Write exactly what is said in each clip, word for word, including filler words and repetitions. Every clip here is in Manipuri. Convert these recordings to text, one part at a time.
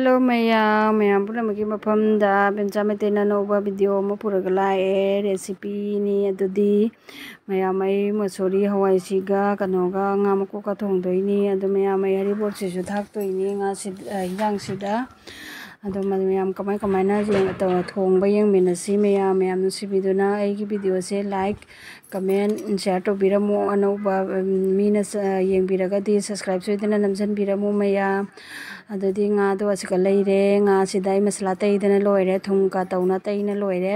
ꯍꯜꯂꯣ ꯃꯌꯥꯝ, ꯃꯌꯥꯝ ꯄꯨꯝꯅꯃꯛꯀꯤ ꯃꯐꯝꯗ ꯕꯦꯝꯆꯥ ꯃꯩꯇꯩꯅ ꯑꯅꯧꯕ ꯚꯤꯗꯤꯑꯣ ꯑꯃ ꯄꯨꯔꯒ ꯂꯥꯛꯑꯦ꯫ ꯔꯦꯁꯤꯄꯤꯅꯤ ꯑꯗꯨꯗꯤ, ꯃꯌꯥꯝ, ꯑꯩ ꯃꯁꯣꯔꯤ ꯍꯋꯥꯏꯁꯤꯒ ꯀꯩꯅꯣꯒ ꯉꯥ ꯃꯀꯣꯛꯀ ꯊꯣꯡꯗꯣꯏꯅꯤ꯫ ꯑꯗꯣ ꯃꯌꯥꯝ, ꯑꯩ ꯍꯔꯤꯕꯣꯠꯁꯤꯁꯨ ꯊꯥꯛꯇꯣꯏꯅꯤ ꯉꯥꯁꯤ, ꯑ, ꯍꯤꯟꯖꯥꯡꯁꯤꯗ꯫ ꯑꯗꯣ ꯃ-, ꯃꯌꯥꯝ ꯀꯃꯥꯏ ꯀꯃꯥꯏꯅ ꯌꯦꯡ-, ꯇꯧꯔ ꯊꯣꯡꯕ ꯌꯦꯡꯃꯤꯟꯅꯁꯤ꯫ ꯃꯌꯥꯝ, ꯃꯌꯥꯝ ꯅꯨꯡꯁꯤꯕꯤꯗꯨꯅ ꯑꯩꯒꯤ ꯚꯤꯗꯤꯑꯣꯁꯦ like, comment, share ꯇꯧꯕꯤꯔꯝꯃꯨ꯫ ꯑꯅꯧꯕ, ꯎꯝ, ꯃꯤꯅ ꯁ-, ꯌꯦꯡꯕꯤꯔꯒꯗꯤ subscribe ꯁꯣꯏꯗꯅ ꯅꯝꯁꯤꯟꯕꯤꯔꯝꯃꯨ ꯃꯌꯥꯝ꯫ ꯑꯗꯨꯗꯤ ꯉꯥꯗꯣ ꯑꯁꯤꯒ ꯂꯩꯔꯦ꯫ ꯉꯥꯁꯤꯗ ꯑꯩ ꯃꯁꯂꯥ ꯇꯩꯗꯅ ꯂꯣꯏꯔꯦ꯫ ꯊꯨꯝꯒ ꯇꯧꯅ ꯇꯩꯅ ꯂꯣꯏꯔꯦ꯫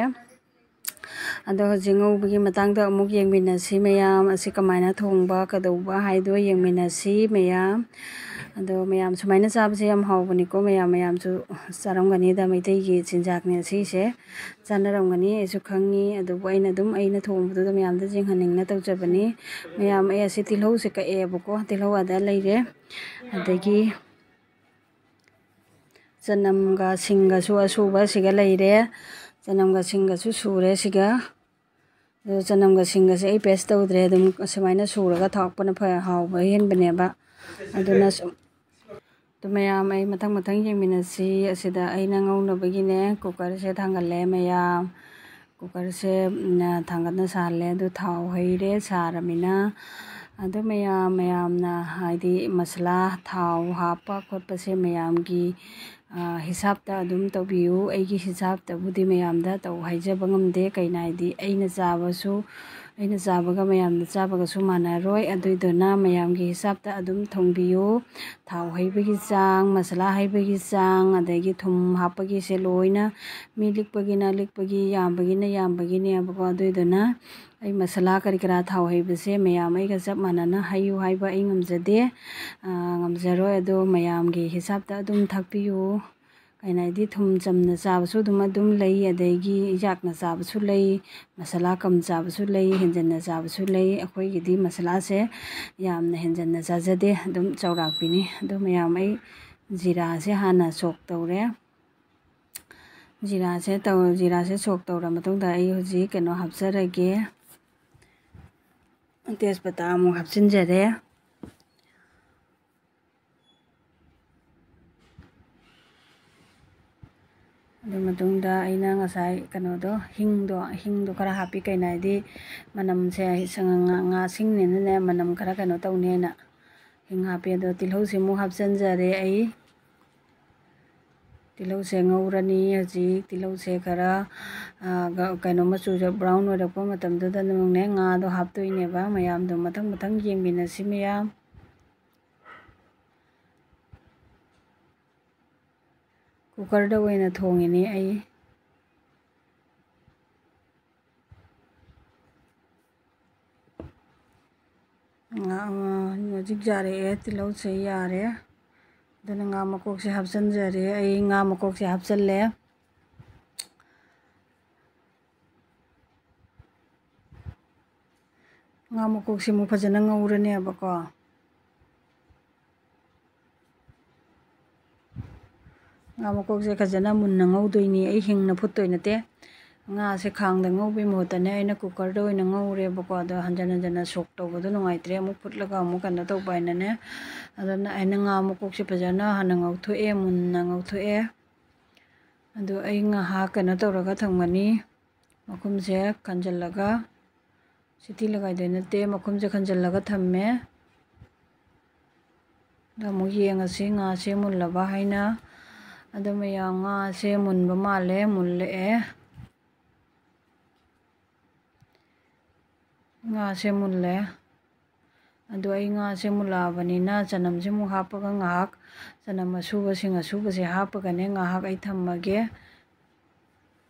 ꯑꯗꯣ ꯍꯧꯖꯤꯛ ꯉꯧꯕꯒꯤ ꯃꯇꯥꯡꯗ ꯑꯃꯨꯛ ꯌꯦꯡꯃꯤꯟꯅꯁꯤ ꯃꯌꯥꯝ꯫ ꯑꯁꯤ ꯀꯃꯥꯏꯅ ꯊꯣꯡꯕ, ꯀꯩꯗꯧꯕ ꯍꯥꯏꯗꯣ ꯌꯦꯡꯃꯤꯟꯅꯁꯤ ꯃꯌꯥꯝ꯫ ꯑꯗꯣ ꯃꯌꯥꯝ, ꯁꯨꯃꯥꯏꯅ ꯆꯥꯕꯁꯦ ꯌꯥꯝ ꯍꯥꯎꯕꯅꯤꯀꯣ꯫ ꯃꯌꯥꯝ, ꯃꯌꯥꯝꯁꯨ ꯆꯥꯔꯝꯒꯅꯤꯗ, ꯃꯩꯇꯩꯒꯤ ꯆꯤꯟꯖꯥꯛꯅꯦ ꯁꯤꯁꯦ꯫ ꯆꯥꯅꯔꯝꯒꯅꯤ, ꯑꯩꯁꯨ ꯈꯪꯉꯤ꯫ ꯑꯗꯨꯕꯨ ꯑꯩꯅ ꯑꯗꯨꯝ ꯑꯩꯅ ꯊꯣꯡꯕꯗꯨꯗ ꯃꯌꯥꯝꯗ ꯌꯦꯡꯍꯟꯅꯤꯡꯅ ꯇꯧꯖꯕꯅꯤ꯫ ꯃꯌꯥꯝ, ꯑꯩ ꯑꯁꯤ ꯇꯤꯜꯍꯧꯁꯦ ꯀꯛꯑꯦꯕꯀꯣ꯫ ꯇꯤꯜꯍꯧ ꯑꯗ ꯂꯩꯔꯦ꯫ ꯑꯗꯒꯤ ꯆꯅꯝꯒ ꯁꯤꯡꯒꯁꯨ ꯑꯁꯨꯕ ꯁꯤꯒ ꯂꯩꯔꯦ꯫ ꯆꯅꯝꯒ ꯁꯤꯡꯒꯁꯨ ꯁꯨꯔꯦ ꯁꯤꯒ꯫ ꯑꯗꯨ ꯆꯅꯝꯒ ꯁꯤꯡꯒꯁꯦ ꯑꯩ paste ꯇꯧꯗ꯭ꯔꯦ꯫ ꯑꯗꯨꯝ ꯑꯁꯨꯃꯥꯏꯅ ꯁꯨꯔꯒ ꯊꯥꯛꯄꯅ ꯐ-, ꯍꯥꯎꯕ ꯍꯦꯟꯕꯅꯦꯕ꯫ ꯑꯗꯨꯅ ꯁꯨꯝ, ꯑꯗꯨ ꯃꯌꯥꯝ, ꯑꯩ ꯃꯊꯪ ꯃꯊꯪ ꯌꯦꯡꯃꯤꯟꯅꯁꯤ꯫ ꯑꯁꯤꯗ ꯑꯩꯅ ꯉꯧꯅꯕꯒꯤꯅꯦ, cookerꯁꯦ ꯊꯥꯡꯒꯠꯂꯦ ꯃꯌꯥꯝ꯫ Cookerꯁꯦ, ꯎꯝ, ꯊꯥꯡꯒꯠꯅ ꯁꯥꯍꯜꯂꯦ꯫ ꯑꯗꯨ ꯊꯥꯎ ꯍꯩꯔꯦ, ꯁꯥꯔꯃꯤꯅ꯫ ꯑꯗꯨ ꯃꯌꯥꯝ, ꯃꯌꯥꯝꯅ ꯍꯥꯏꯗꯤ ꯃꯁꯂꯥ, ꯊꯥꯎ ꯍꯥꯞꯄ ꯈꯣꯠꯄꯁꯦ ꯃꯌꯥꯝꯒꯤ, ꯑ, ꯍꯤꯁꯥꯞꯇ ꯑꯗꯨꯝ ꯇꯧꯕꯤꯌꯨ꯫ ꯑꯩꯒꯤ ꯍꯤꯁꯥꯞꯇꯕꯨꯗꯤ ꯃꯌꯥꯝꯗ ꯇꯧ ꯍꯥꯏꯖꯕ ꯉꯝꯗꯦ꯫ ꯀꯩꯅꯣ ꯍꯥꯏꯗꯤ ꯑꯩꯅ ꯆꯥꯕꯁꯨ, ꯑꯩꯅ ꯆꯥꯕꯒ ꯃꯌꯥꯝꯅ ꯆꯥꯕꯒꯁꯨ ꯃꯥꯟꯅꯔꯣꯏ꯫ ꯑꯗꯨꯏꯗꯨꯅ ꯃꯌꯥꯝꯒꯤ ꯍꯤꯁꯥꯞꯇ ꯑꯗꯨꯝ ꯊꯣꯡꯕꯤꯌꯨ꯫ ꯊꯥꯎ ꯍꯩꯕꯒꯤ ꯆꯥꯡ, ꯃꯁꯂꯥ ꯍꯩꯕꯒꯤ ꯆꯥꯡ, ꯑꯗꯒꯤ ꯊꯨꯝ ꯍꯥꯞꯄꯒꯤꯁꯦ ꯂꯣꯏꯅ ꯃꯤ ꯂꯤꯛꯄꯒꯤꯅ ꯂꯤꯛꯄꯒꯤ, ꯌꯥꯝꯕꯒꯤꯅ ꯌꯥꯝꯕꯒꯤꯅꯦꯕꯀꯣ꯫ ꯑꯗꯨꯏꯗꯨꯅ ꯑꯩ ꯃꯁꯂꯥ ꯀꯔꯤ ꯀꯔꯥ, ꯊꯥꯎ ꯍꯩꯕꯁꯦ ꯃꯌꯥꯝ ꯑꯩꯒ ꯆꯞ ꯃꯥꯟꯅꯅ ꯍꯩꯌꯨ ꯍꯥꯏꯕ ꯑꯩ ꯉꯝꯖꯗꯦ, ꯑ, ꯉꯝꯖꯔꯣꯏ꯫ ꯑꯗꯣ ꯃꯌꯥꯝꯒꯤ ꯍꯤꯁꯥꯞꯇ ꯑꯗꯨꯝ ꯊꯥꯛꯄꯤꯌꯨ꯫ ꯀꯩꯅꯣ ꯍꯥꯏꯗꯤ ꯊꯨꯝ ꯆꯝꯅ ꯆꯥꯕꯁꯨ ꯑꯗꯨꯝ, ꯑꯗꯨꯝ ꯂꯩ, ꯑꯗꯒꯤ ꯌꯥꯛꯅ ꯆꯥꯕꯁꯨ ꯂꯩ, ꯃꯁꯂꯥ ꯀꯝ ꯆꯥꯕꯁꯨ ꯂꯩ, ꯍꯦꯟꯖꯟꯅ ꯆꯥꯕꯁꯨ ꯂꯩ꯫ ꯑꯩꯈꯣꯏꯒꯤꯗꯤ ꯃꯁꯂꯥꯁꯦ ꯌꯥꯝꯅ ꯍꯦꯟꯖꯟꯅ ꯆꯥꯖꯗꯦ, ꯑꯗꯨꯝ ꯆꯥꯎꯔꯥꯛꯄꯤꯅꯤ꯫ ꯑꯗꯣ ꯃꯌꯥꯝ, ꯑꯩ ꯖꯤꯔꯥꯁꯦ ꯍꯥꯟꯅ ꯁꯣꯛ ꯇꯧꯔꯦ꯫ ꯖꯤꯔꯥꯁꯦ ꯇꯧ-, ꯖꯤꯔꯥꯁꯦ ꯁꯣꯛ ꯇꯧꯔ ꯃꯇꯨꯡꯗ ꯑꯩ ꯍꯧꯖꯤꯛ ꯀꯩꯅꯣ ꯍꯥꯞꯆꯔꯒꯦ, ꯇꯦꯖꯄꯇꯥ ꯑꯃꯨꯛ ꯍꯥꯞꯆꯤꯟꯖꯔꯦ꯫ ꯑꯗꯨ ꯃꯇꯨꯡꯗ ꯑꯩꯅ ꯉꯁꯥꯏ ꯀꯩꯅꯣꯗꯣ, ꯍꯤꯡꯗꯣ, ꯍꯤꯡꯗꯣ ꯈꯔ ꯍꯥꯞꯄꯤ꯫ ꯀꯩꯅꯣ ꯍꯥꯏꯗꯤ, ꯃꯅꯝꯁꯦ ꯁꯪ-, ꯉꯥ, ꯉꯥꯁꯤꯡꯅꯤꯅꯅꯦ, ꯃꯅꯝ ꯈꯔ ꯀꯩꯅꯣ ꯇꯧꯅꯦꯅ ꯍꯤꯡ ꯍꯥꯞꯄꯤ꯫ ꯑꯗꯣ ꯇꯤꯜꯍꯧꯁꯦ ꯑꯃꯨꯛ ꯍꯥꯞꯆꯤꯟꯖꯔꯦ ꯑꯩ꯫ ꯇꯤꯜꯍꯧꯁꯦ ꯉꯧꯔꯅꯤ ꯍꯧꯖꯤꯛ꯫ ꯇꯤꯜꯍꯧꯁꯦ ꯈꯔ, ꯑ, ꯒ-, ꯀꯩꯅꯣ, ꯃꯆꯨꯁꯦ brown ꯑꯣꯏꯔꯛꯄ ꯃꯇꯝꯗꯨꯗ ꯑꯗꯨꯝꯅꯦ ꯉꯥꯗꯣ ꯍꯥꯞꯇꯣꯏꯅꯦꯕ꯫ ꯃꯌꯥꯝꯗꯣ ꯃꯊꯪ ꯃꯊꯪ ꯌꯦꯡꯃꯤꯟꯅꯁꯤ ꯃꯌꯥꯝ꯫ Cookerꯗ ꯑꯣꯏꯅ ꯊꯣꯡꯉꯤꯅꯤ ꯑꯩ꯫ ꯉꯥ, ꯍꯧꯖꯤꯛ ꯌꯥꯔꯛꯑꯦ, ꯇꯤꯜꯍꯧꯁꯦ ꯌꯥꯔꯦ꯫ ꯑꯗꯨꯅ ꯉꯥ ꯃꯀꯣꯛꯁꯦ ꯍꯥꯞꯆꯤꯟꯖꯔꯦ꯫ ꯑꯩ ꯉꯥ ꯃꯀꯣꯛꯁꯦ ꯍꯥꯞꯆꯤꯜꯂꯦ꯫ ꯉꯥ ꯃꯀꯣꯛꯁꯦ ꯑꯃꯨꯛ ꯐꯖꯅ ꯉꯧꯔꯅꯦꯕꯀꯣ꯫ ꯉꯥ ꯃꯀꯣꯛꯁꯦ ꯐꯖꯅ ꯃꯨꯟꯅ ꯉꯧꯗꯣꯏꯅꯤ꯫ ꯑꯩ ꯍꯤꯡꯅ ꯐꯨꯠꯇꯣꯏ ꯅꯠꯇꯦ꯫ ꯉꯥꯁꯦ ꯈꯥꯡꯗ ꯉꯧꯕꯩ ꯃꯍꯨꯠꯇꯅꯦ, ꯑꯩꯅ cookerꯗ ꯑꯣꯏꯅ ꯉꯧꯔꯦꯕꯀꯣ꯫ ꯑꯗꯣ ꯍꯟꯖꯟ ꯍꯟꯖꯟꯅ soak ꯇꯧꯕꯗꯣ ꯅꯨꯡꯉꯥꯏꯇ꯭ꯔꯦ, ꯑꯃꯨꯛ ꯐꯨꯠꯂꯒ ꯑꯃꯨꯛ ꯀꯩꯅꯣ ꯇꯧꯕ ꯍꯥꯏꯅꯅꯦ꯫ ꯑꯗꯨꯅ ꯑꯩꯅ ꯉꯥ ꯃꯀꯣꯛꯁꯦ ꯐꯖꯅ ꯍꯥꯟꯅ ꯉꯧꯊꯣꯛꯑꯦ, ꯃꯨꯟꯅ ꯉꯧꯊꯣꯛꯑꯦ꯫ ꯑꯗꯨ ꯑꯩ ꯉꯥꯏꯍꯥꯛ ꯀꯩꯅꯣ ꯇꯧꯔꯒ ꯊꯝꯒꯅꯤ꯫ ꯃꯈꯨꯝꯁꯦ ꯈꯟꯖꯤꯜꯂꯒ, ꯁꯤꯇꯤ ꯂꯒꯥꯏꯗꯣꯏ ꯅꯠꯇꯦ, ꯃꯈꯨꯝꯁꯦ ꯈꯟꯖꯤꯜꯂꯒ ꯊꯝꯃꯦ꯫ ꯑꯗꯣ ꯑꯃꯨꯛ ꯌꯦꯡꯉꯁꯤ ꯉꯥꯁꯦ ꯃꯨꯜꯂꯕ ꯍꯥꯏꯅ꯫ ꯑꯗꯣ ꯃꯌꯥꯝ, ꯉꯥꯁꯦ ꯃꯨꯟꯕ ꯃꯥꯜꯂꯦ, ꯃꯨꯜꯂꯛꯑꯦ꯫ ꯉꯥꯁꯦ ꯃꯨꯜꯂꯦ꯫ ꯑꯗꯣ ꯑꯩ ꯉꯥꯁꯦ ꯃꯨꯜꯂꯛꯑꯕꯅꯤꯅ ꯆꯅꯝꯁꯦ ꯑꯃꯨꯛ ꯍꯥꯞꯄꯒ ꯉꯥꯏꯍꯥꯛ, ꯆꯅꯝ ꯑꯁꯨꯕꯁꯤꯡ ꯑꯁꯨꯕꯁꯦ ꯍꯥꯞꯄꯒꯅꯦ ꯉꯥꯏꯍꯥꯛ ꯑꯩ ꯊꯝꯃꯒꯦ꯫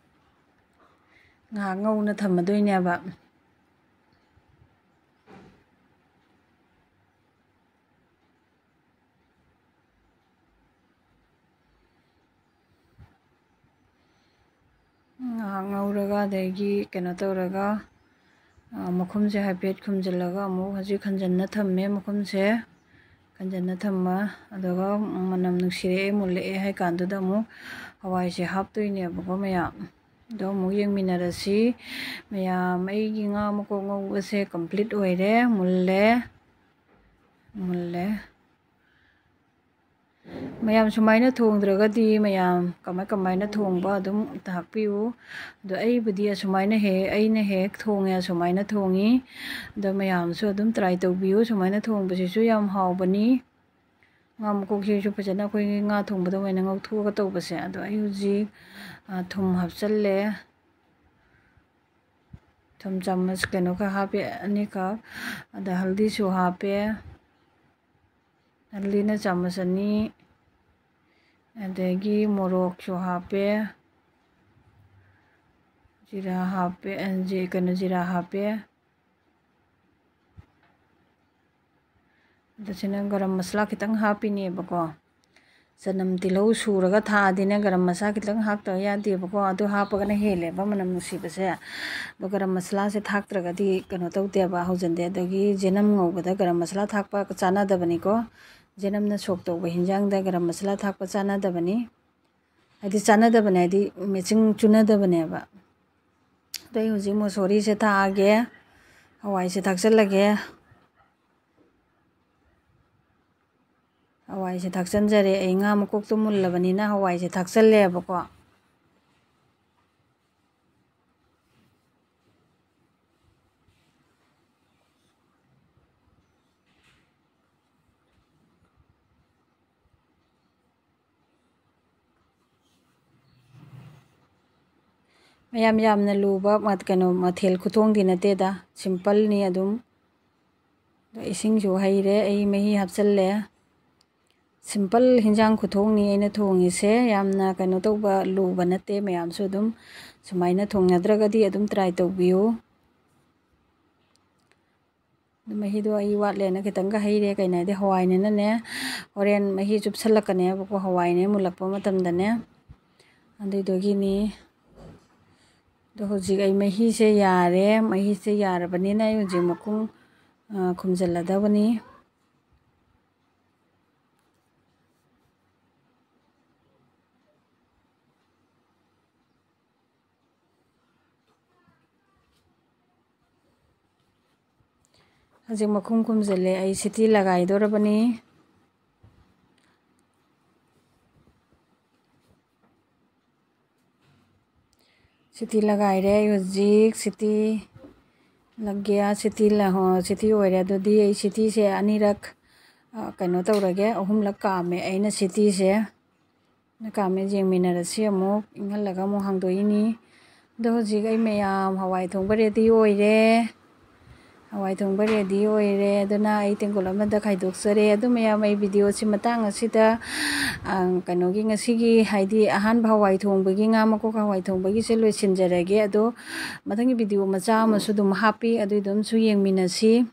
ꯉꯥꯏꯍꯥꯛ ꯉꯧꯅ ꯊꯝꯃꯗꯣꯏꯅꯦꯕ꯫ ꯉꯥꯏꯍꯥꯛ ꯉꯧꯔꯒ, ꯑꯗꯒꯤ ꯀꯩꯅꯣ ꯇꯧꯔꯒ, ꯑ, ꯃꯈꯨꯝꯁꯦ ꯍꯥꯏꯐꯦꯠ ꯈꯨꯝꯖꯤꯜꯂꯒ ꯑꯃꯨꯛ ꯍꯧꯖꯤꯛ ꯈꯟꯖꯟꯅ ꯊꯝꯃꯦ꯫ ꯃꯈꯨꯝꯁꯦ ꯈꯟꯖꯟꯅ ꯊꯝꯃ, ꯑꯗꯨꯒ ꯃꯅꯝ ꯅꯨꯡꯁꯤꯔꯛꯑꯦ, ꯃꯨꯜꯂꯛꯑꯦ ꯍꯥꯏ ꯀꯥꯟꯗꯨꯗ ꯑꯃꯨꯛ ꯍꯋꯥꯏꯁꯦ ꯍꯥꯞꯇꯣꯏꯅꯦꯕꯀꯣ ꯃꯌꯥꯝ꯫ ꯑꯗꯣ ꯑꯃꯨꯛ ꯌꯦꯡꯃꯤꯟꯅꯔꯁꯤ ꯃꯌꯥꯝ꯫ ꯑꯩꯒꯤ ꯉꯥ ꯃꯀꯣꯛ ꯉꯧꯕꯁꯦ complete ꯑꯣꯏꯔꯦ, ꯃꯨꯜꯂꯦ, ꯃꯨꯜꯂꯦ꯫ ꯃꯌꯥꯝ ꯁꯨꯃꯥꯏꯅ ꯊꯣꯡꯗ꯭ꯔꯒꯗꯤ ꯃꯌꯥꯝ ꯀꯃꯥꯏ ꯀꯃꯥꯏꯅ ꯊꯣꯡꯕ ꯑꯗꯨꯝ ꯇꯥꯛꯄꯤꯌꯨ꯫ ꯑꯗꯣ ꯑꯩꯕꯨꯗꯤ ꯑꯁꯨꯃꯥꯏꯅ ꯍꯦꯛ, ꯑꯩꯅ ꯍꯦꯛ ꯊꯣꯡꯉꯦ, ꯑꯁꯨꯃꯥꯏꯅ ꯊꯣꯡꯉꯤ꯫ ꯑꯗꯣ ꯃꯌꯥꯝꯁꯨ ꯑꯗꯨꯝ try ꯇꯧꯕꯤꯌꯨ꯫ ꯁꯨꯃꯥꯏꯅ ꯊꯣꯡꯕꯁꯤꯁꯨ ꯌꯥꯝ ꯍꯥꯎꯕꯅꯤ꯫ ꯉꯥ ꯃꯀꯣꯛꯁꯤꯁꯨ ꯐꯖꯅ ꯑꯩꯈꯣꯏꯒꯤ ꯉꯥ ꯊꯣꯡꯕꯗꯧ ꯑꯣꯏꯅ ꯉꯧꯊꯣꯛꯑꯒ ꯇꯧꯕꯁꯦ꯫ ꯑꯗꯣ ꯑꯩ ꯍꯧꯖꯤꯛ, ꯑ, ꯊꯨꯝ ꯍꯥꯞꯆꯜꯂꯦ꯫ ꯊꯨꯝ ꯆꯥꯃꯁ ꯀꯩꯅꯣ ꯈꯔ ꯍꯥꯞꯄꯦ, ꯑꯅꯤꯈꯛ꯫ ꯑꯗ ꯍꯜꯗꯤꯁꯨ ꯍꯥꯞꯄꯦ꯫ ꯍꯜꯗꯤꯅ ꯆꯥꯃꯁ ꯑꯅꯤ꯫ ꯑꯗꯒꯤ ꯃꯣꯔꯣꯛꯁꯨ ꯍꯥꯞꯄꯦ꯫ ꯖꯤꯔꯥ ꯍꯥꯞꯄꯦ, ꯑ, ꯖꯤ-, ꯀꯩꯅꯣ, ꯖꯤꯔꯥ ꯍꯥꯞꯄꯦ꯫ ꯑꯗ ꯁꯤꯅ ꯒꯔꯝ ꯃꯁꯥꯂꯥ ꯈꯤꯇꯪ ꯍꯥꯞꯄꯤꯅꯦꯕꯀꯣ꯫ ꯆꯅꯝ, ꯇꯤꯜꯍꯧ ꯁꯨꯔꯒ ꯊꯥꯛꯑꯗꯤꯅꯦ, ꯒꯔꯝ ꯃꯁꯥꯂꯥ ꯈꯤꯇꯪ ꯍꯥꯞꯇꯕ ꯌꯥꯗꯦꯕꯀꯣ꯫ ꯑꯗꯨ ꯍꯥꯞꯄꯒꯅ ꯍꯦꯜꯂꯦꯕ ꯃꯅꯝ ꯅꯨꯡꯁꯤꯕꯁꯦ꯫ ꯑꯗꯣ ꯒꯔꯝ ꯃꯁꯥꯂꯥꯁꯦ ꯊꯥꯛꯇ꯭ꯔꯒꯗꯤ ꯀꯩꯅꯣ ꯇꯧꯗꯦꯕ, ꯍꯧꯖꯟꯗꯦ꯫ ꯑꯗꯒꯤ ꯖꯦꯅꯝ ꯉꯧꯕꯗ ꯒꯔꯝ ꯃꯁꯥꯂꯥ ꯊꯥꯛꯄ ꯆꯥꯟꯅꯗꯕꯅꯤꯀꯣ꯫ ꯖꯦꯅꯝꯅ ꯁꯣꯛ ꯇꯧꯕ ꯍꯤꯟꯖꯥꯡꯗ ꯒꯔꯝ ꯃꯁꯥꯂꯥ ꯊꯥꯛꯄ ꯆꯥꯟꯅꯗꯕꯅꯤ꯫ ꯍꯥꯏꯗꯤ ꯆꯥꯟꯅꯗꯕꯅꯦ, ꯍꯥꯏꯗꯤ matching ꯆꯨꯅꯗꯕꯅꯦꯕ꯫ ꯑꯗꯣ ꯑꯩ ꯍꯧꯖꯤꯛ ꯃꯣꯁꯣꯔꯤꯁꯦ ꯊꯥꯛꯑꯒꯦ, ꯍꯋꯥꯏꯁꯦ ꯊꯥꯛꯆꯜꯂꯒꯦ꯫ ꯍꯋꯥꯏꯁꯦ ꯊꯥꯛꯆꯟꯖꯔꯦ꯫ ꯑꯩ ꯉꯥ ꯃꯀꯣꯛꯇꯣ ꯃꯨꯜꯂꯕꯅꯤꯅ ꯍꯋꯥꯏꯁꯦ ꯊꯥꯛꯆꯜꯂꯦꯕꯀꯣ꯫ ꯃꯌꯥꯝ ꯌꯥꯝꯅ ꯂꯨꯕ ꯃ-, ꯀꯩꯅꯣ, ꯃꯊꯦꯜ ꯈꯨꯊꯣꯡꯗꯤ ꯅꯠꯇꯦꯗ, simpleꯅꯤ ꯑꯗꯨꯝ꯫ ꯑꯗꯣ ꯏꯁꯤꯡꯁꯨ ꯍꯩꯔꯦ, ꯑꯩ ꯃꯍꯤ ꯍꯥꯞꯆꯜꯂꯦ꯫ Simple ꯍꯤꯟꯖꯥꯡ ꯈꯨꯊꯣꯡꯅꯤ ꯑꯩꯅ ꯊꯣꯡꯉꯤꯁꯦ, ꯌꯥꯝꯅ ꯀꯩꯅꯣ ꯇꯧꯕ, ꯂꯨꯕ ꯅꯠꯇꯦ꯫ ꯃꯌꯥꯝꯁꯨ ꯑꯗꯨꯝ ꯁꯨꯃꯥꯏꯅ ꯊꯣꯡꯅꯗ꯭ꯔꯒꯗꯤ ꯑꯗꯨꯝ try ꯇꯧꯕꯤꯌꯨ꯫ ꯑꯗꯨ ꯃꯍꯤꯗꯣ ꯑꯩ ꯋꯥꯠꯂꯦꯅ ꯈꯤꯇꯪꯒ ꯍꯩꯔꯦ, ꯀꯩꯅꯣ ꯍꯥꯏꯗꯤ ꯍꯋꯥꯏꯅꯤꯅꯅꯦ, ꯍꯣꯔꯦꯟ ꯃꯍꯤ ꯆꯨꯞꯁꯜꯂꯛꯀꯅꯦꯕꯀꯣ, ꯍꯋꯥꯏꯅꯦ ꯃꯨꯜꯂꯛꯄ ꯃꯇꯝꯗꯅꯦ, ꯑꯗꯨꯏꯗꯨꯒꯤꯅꯤ꯫ ꯑꯗꯣ ꯍꯧꯖꯤꯛ ꯑꯩ ꯃꯍꯤꯁꯦ ꯌꯥꯔꯦ, ꯃꯍꯤꯁꯦ ꯌꯥꯔꯕꯅꯤꯅ ꯑꯩ ꯍꯧꯖꯤꯛ ꯃꯈꯨꯝ, ꯑ, ꯈꯨꯝꯖꯤꯜꯂꯗꯕꯅꯤ꯫ ꯍꯧꯖꯤꯛ ꯃꯈꯨꯝ ꯈꯨꯝꯖꯤꯜꯂꯦ, ꯑꯩ ꯁꯤꯇꯤ ꯂꯒꯥꯏꯗꯧꯔꯕꯅꯤ꯫ ꯁꯤꯇꯤ ꯂꯒꯥꯏꯔꯦ ꯑꯩ ꯍꯧꯖꯤꯛ꯫ ꯁꯤꯇꯤ ꯂꯒꯦ, ꯁꯤꯇꯤ ꯂ-, ꯍꯣ, ꯁꯤꯇꯤ ꯑꯣꯏꯔꯦ꯫ ꯑꯗꯨꯗꯤ ꯑꯩ ꯁꯤꯇꯤꯁꯦ ꯑꯅꯤꯔꯛ, ꯑ, ꯀꯩꯅꯣ ꯇꯧꯔꯒꯦ, ꯑꯍꯨꯝꯂꯛ ꯀꯥꯝꯃꯦ ꯑꯩꯅ ꯁꯤꯇꯤꯁꯦ꯫ ꯀꯥꯝꯃꯦ, ꯌꯦꯡꯃꯤꯟꯅꯔꯁꯤ꯫ ꯑꯃꯨꯛ ꯏꯪꯍꯜꯂꯒ ꯑꯃꯨꯛ ꯍꯥꯡꯗꯣꯛꯏꯅꯤ꯫ ꯑꯗꯣ ꯍꯧꯖꯤꯛ ꯑꯩ ꯃꯌꯥꯝ ꯍꯋꯥꯏ ꯊꯣꯡꯕ ꯔꯦꯗꯤ ꯑꯣꯏꯔꯦ꯫ ꯍꯋꯥꯏ ꯊꯣꯡꯕ ꯔꯦꯗꯤ ꯑꯣꯏꯔꯦ꯫ ꯑꯗꯨꯅ ꯑꯩ ꯇꯦꯡꯀꯣꯠ ꯑꯃꯗ ꯈꯥꯏꯗꯣꯛꯆꯔꯦ꯫ ꯑꯗꯨ ꯃꯌꯥꯝ, ꯑꯩ ꯚꯤꯗꯤꯑꯣꯁꯤ ꯃꯇꯥꯡ ꯑꯁꯤꯗ, ꯑ, ꯀꯩꯅꯣꯒꯤ, ꯉꯁꯤꯒꯤ, ꯍꯥꯏꯗꯤ ꯑꯍꯥꯟꯕ ꯍꯋꯥꯏ ꯊꯣꯡꯕꯒꯤ, ꯉꯥ ꯃꯀꯣꯛ ꯍꯋꯥꯏ ꯊꯣꯡꯕꯒꯤꯁꯦ ꯂꯣꯏꯁꯤꯟꯖꯔꯒꯦ꯫ ꯑꯗꯣ ꯃꯊꯪꯒꯤ ꯚꯤꯗꯤꯑꯣ ꯃꯆꯥ ꯑꯃꯁꯨ ꯑꯗꯨꯝ ꯍꯥꯞꯄꯤ, ꯑꯗꯨꯏꯗꯣ ꯑꯃꯁꯨ ꯌꯦꯡꯃꯤꯟꯅꯁꯤ꯫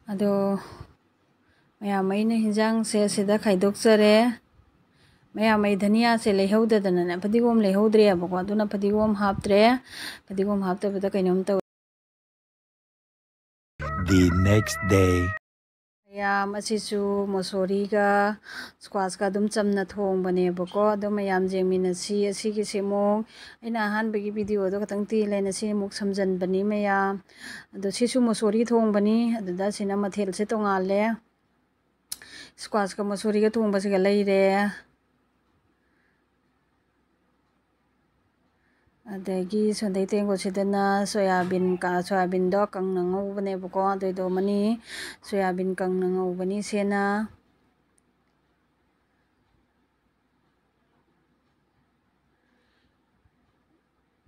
ꯑꯗꯣ ꯃꯌꯥꯝ, ꯑꯩꯅ ꯍꯤꯟꯖꯥꯡꯁꯦ ꯁꯤꯗ ꯈꯥꯏꯗꯣꯛꯆꯔꯦ꯫ ꯃꯌꯥꯝ, ꯑꯩ ꯙꯅꯤꯌꯥꯁꯦ ꯂꯩꯍꯧꯗꯗꯅꯅꯦ, ꯐꯗꯤꯒꯣꯝ ꯂꯩꯍꯧꯗ꯭ꯔꯦꯕꯀꯣ, ꯑꯗꯨꯅ ꯐꯗꯤꯒꯣꯝ ꯍꯥꯞꯇ꯭ꯔꯦ꯫ ꯐꯗꯤꯒꯣꯝ ꯍꯥꯞꯇꯕꯗ ꯀꯩꯅꯣꯝ ꯇꯧꯋꯦ꯫ The next day. ꯃꯌꯥꯝ, ꯑꯁꯤꯁꯨ ꯃꯣꯁꯣꯔꯤꯒ ꯁ꯭ꯀ꯭ꯋꯥꯁꯀ ꯑꯗꯨꯝ ꯆꯝꯅ ꯊꯣꯡꯕꯅꯦꯕꯀꯣ꯫ ꯑꯗꯣ ꯃꯌꯥꯝ ꯌꯦꯡꯃꯤꯟꯅꯁꯤ꯫ ꯑꯁꯤꯒꯤꯁꯦ ꯑꯃꯨꯛ ꯑꯩꯅ ꯑꯍꯥꯟꯕꯒꯤ ꯚꯤꯗꯤꯑꯣꯗꯣ ꯈꯇꯪ ꯇꯦꯜꯂꯦꯅ ꯁꯤ ꯑꯃꯨꯛ ꯁꯝꯖꯟꯕꯅꯤ ꯃꯌꯥꯝ꯫ ꯑꯗꯣ ꯁꯤꯁꯨ ꯃꯣꯁꯣꯔꯤ ꯊꯣꯡꯕꯅꯤ꯫ ꯑꯗꯨꯗ ꯁꯤꯅ ꯃꯊꯦꯜꯁꯦ ꯇꯣꯡꯉꯥꯜꯂꯦ꯫ ꯁ꯭ꯀ꯭ꯋꯥꯁꯀ ꯃꯣꯁꯣꯔꯤꯒ ꯊꯣꯡꯕꯁꯤꯒ ꯂꯩꯔꯦ꯫ ꯑꯗꯒꯤ ꯁꯣꯟꯗꯩ ꯇꯦꯡꯀꯣꯠꯁꯤꯗꯅ ꯁꯣꯌꯥꯕꯤꯟ ꯀ-, ꯁꯣꯌꯥꯕꯤꯟꯗꯣ ꯀꯪꯅ ꯉꯧꯕꯅꯦꯕꯀꯣ, ꯑꯗꯨꯏꯗꯣ ꯑꯃꯅꯤ꯫ ꯁꯣꯌꯥꯕꯤꯟ ꯀꯪꯅ ꯉꯧꯕꯅꯤ ꯁꯤꯅ꯫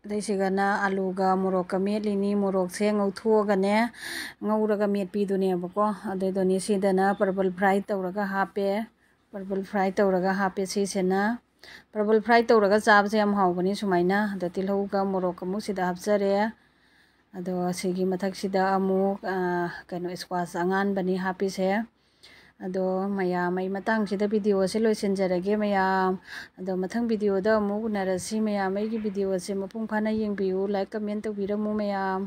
ꯑꯗꯩꯁꯤꯒꯅ ꯑꯂꯨꯒ ꯃꯣꯔꯣꯛꯀ ꯃꯦꯠꯂꯤꯅꯤ꯫ ꯃꯣꯔꯣꯛꯁꯦ ꯉꯧꯊꯣꯛꯑꯒꯅꯦ, ꯉꯧꯔꯒ ꯃꯦꯠꯄꯤꯗꯨꯅꯦꯕꯀꯣ꯫ ꯑꯗꯨꯏꯗꯨꯅꯤ꯫ ꯁꯤꯗꯅ ꯄꯔꯄꯜ ꯐ꯭ꯔꯥꯏ ꯇꯧꯔꯒ ꯍꯥꯞꯄꯦ꯫ ꯄꯔꯄꯜ ꯐ꯭ꯔꯥꯏ ꯇꯧꯔꯒ ꯍꯥꯞꯄꯦ ꯁꯤꯁꯤꯅ꯫ ꯄꯔꯄꯜ ꯐ꯭ꯔꯥꯏ ꯇꯧꯔꯒ ꯆꯥꯕꯁꯦ ꯌꯥꯝ ꯍꯥꯎꯕꯅꯤ ꯁꯨꯃꯥꯏꯅ꯫ ꯑꯗꯣ ꯇꯤꯜꯍꯧꯒ ꯃꯣꯔꯣꯛꯀ ꯑꯃꯨꯛ ꯁꯤꯗ ꯍꯥꯞꯆꯔꯦ꯫ ꯑꯗꯣ ꯁꯤꯒꯤ ꯃꯊꯛꯁꯤꯗ ꯑꯃꯨꯛ, ꯑ, ꯀꯩꯅꯣ, ꯁ꯭ꯀ꯭ꯋꯥꯁ ꯑꯉꯥꯟꯕꯅꯤ ꯍꯥꯞꯄꯤꯁꯦ꯫ ꯑꯗꯣ ꯃꯌꯥꯝ, ꯑꯩ ꯃꯇꯥꯡꯁꯤꯗ ꯚꯤꯗꯤꯑꯣꯁꯦ ꯂꯣꯏꯁꯤꯟꯖꯔꯒꯦ ꯃꯌꯥꯝ꯫ ꯑꯗꯣ ꯃꯊꯪ ꯚꯤꯗꯤꯑꯣꯗ ꯑꯃꯨꯛ ꯎꯅꯔꯁꯤ ꯃꯌꯥꯝ꯫ ꯑꯩꯒꯤ ꯚꯤꯗꯤꯑꯣꯁꯦ ꯃꯄꯨꯡ ꯐꯥꯅ ꯌꯦꯡꯕꯤꯌꯨ, ꯂꯥꯏꯛ, ꯀꯃꯦꯟ ꯇꯧꯕꯤꯔꯝꯃꯨ ꯃꯌꯥꯝ꯫